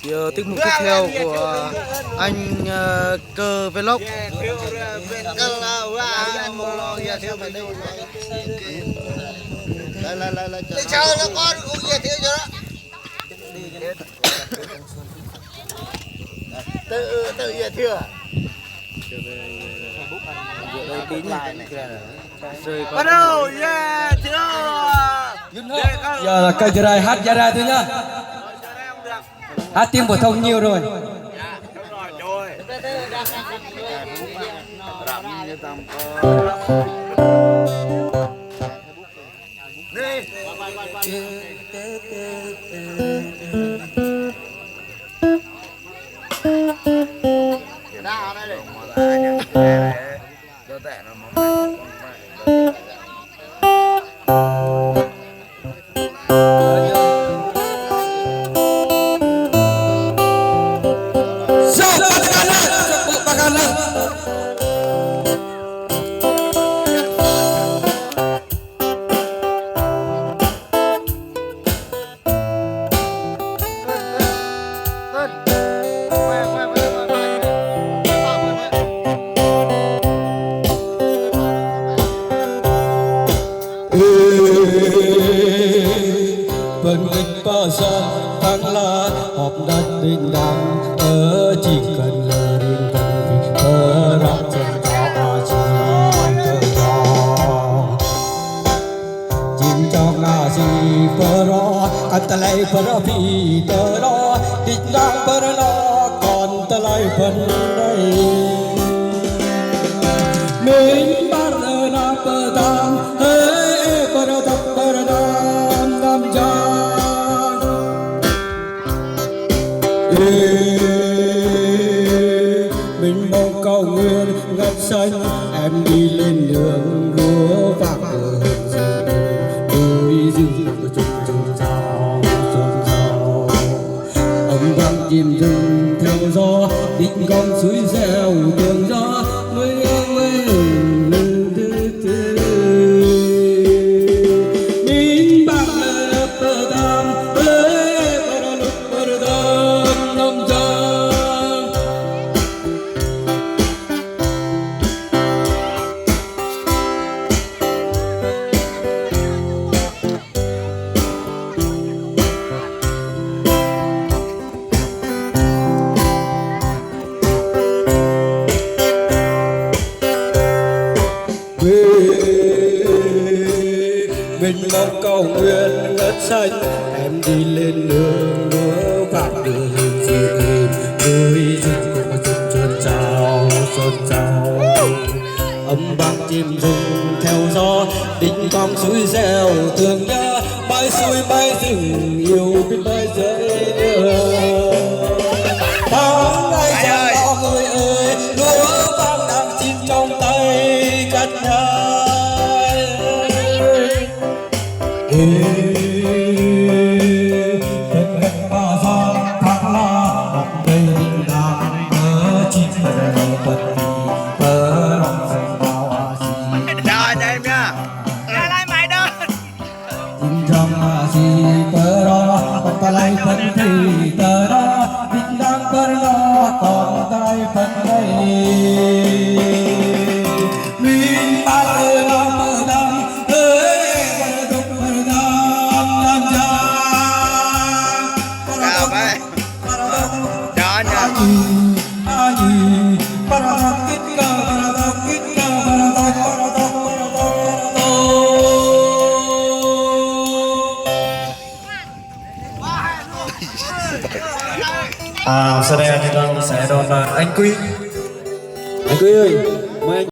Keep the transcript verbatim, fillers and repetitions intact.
Giờ tiết mục tiếp theo của anh, ờ, Cơ Vlog. Tự, tự giới thiệu. Bắt đầu, yeah, thưa. Giờ là cái Jrai hát Jrai thôi nhá. Hát tiếng phổ thông nhiều rồi. Ê, bơngač pơsăn tăng la, hơp đăt rin đăng, ơ, či kăn lơ rin tăng vi, pơrăp chân ta a či tơ rong. Jing čong a či pơrô, kăn tơlơi pơrô phi tơ rô, đĭč đăng pơrô kăn tơlơi pơdai. Min ƀar ơ na pơdam, ê, ê, pơdam, pơdam, dam jang. Ê, mình mong cầu nguyện ngập xanh, em đi lên đường đua vang cờ hồng rừng, núi rừng, rừng, rừng, rừng, rừng, rừng. Âm vang chim rung theo gió, đinh gong suối reo tường gió, mới, mới, mình bang lơ pơdam, ê, pơdam, pơdam, năm jang. Mình mong cầu nguyện ngất xanh, em đi lên đường đua vang đường sự im, núi rừng cũng rung rôn rao, rôn rao. Âm vang chim rung theo gió, đinh gong suối reo tường nhớ, mãi suối mãi rừng, yêu biết mãi dễ nhớ. Tháng ngày già to người ơi, lúa vàng đang chín trong tay cắt nhai. Ê, bơngač pơsăn tăng la, hơp đăt rin đăng, ơ, či kăn lơ rin tăng vi, pơrăp chân ta a či. Đa anh em nha. Đa lại mãi đó. Jing čong a či pơrô, kăn tơlơi pơdai tơ rô, đĭč đăng pơrô kăn tơlơi pơdai. Min ƀar ơ na pơdam, ê, pơdam, pơdam, dam jang. Pơdam, pơdam. Chào anh nha. À, sau đây thì tôi sẽ đón, à, anh Quy. Anh Quy ơi, mời anh.